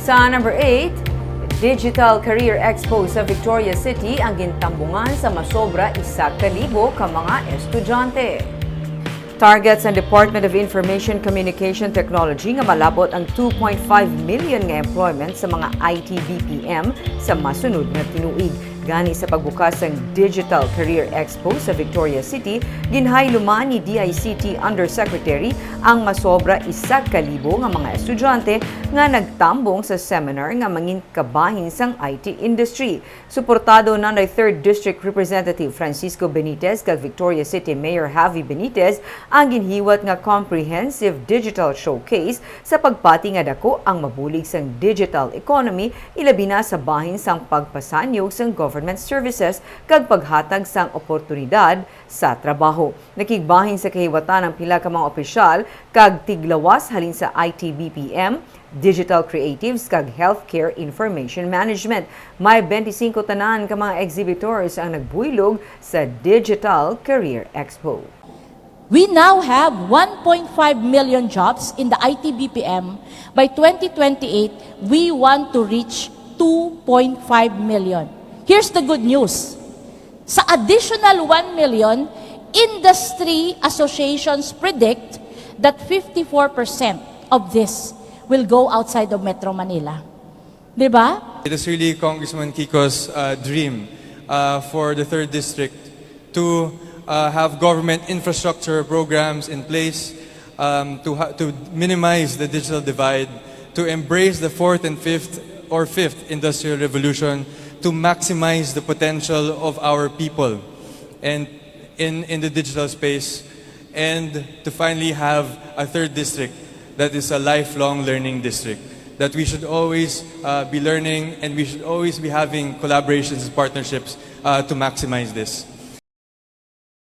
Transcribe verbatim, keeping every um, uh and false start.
Sa number eight, Digital Career Expo sa Victoria City ang gintambungan sa masobra isa ka libo ka mga estudyante. Target sang Department of Information Communication Technology nga malabot ang two point five million nga employment sa mga I T B P M sa masunod nga tinuig. Gani sa pagbukas sang Digital Career Expo sa Victoria City, ginhayluman ni D I C T Undersecretary ang masobra isa ka libo nga mga estudyante nga nagtambong sa seminar nga mangin kabahin sang I T industry. Suportado nanday Third District Representative Francisco Benitez kag Victoria City Mayor Javi Benitez ang ginhiwat nga comprehensive digital showcase sa pagpati nga dako ang mabulig sang digital economy, ilabi na sa bahin sang pagpasanyog sang government services kag paghatag sang oportunidad sa trabaho. Nakigbahin sa kahiwatan ang pila ka mga opisyal kag tiglawas halin sa I T B P M, digital creatives, kag healthcare information management. May twenty-five tanan ka mga exhibitors ang nagbuylog sa Digital Career Expo. We now have one point five million jobs in the I T B P M. By twenty twenty-eight, we want to reach two point five million. Here's the good news. Sa additional one million, industry associations predict that fifty-four percent of this will go outside of Metro Manila. Di ba? It is really Congressman Kiko's uh, dream uh, for the third district to uh, have government infrastructure programs in place um, to, ha- to minimize the digital divide, to embrace the fourth and fifth or fifth industrial revolution, to maximize the potential of our people and in, in the digital space, and to finally have a third district that is a lifelong learning district. That we should always uh, be learning and we should always be having collaborations and partnerships uh, to maximize this.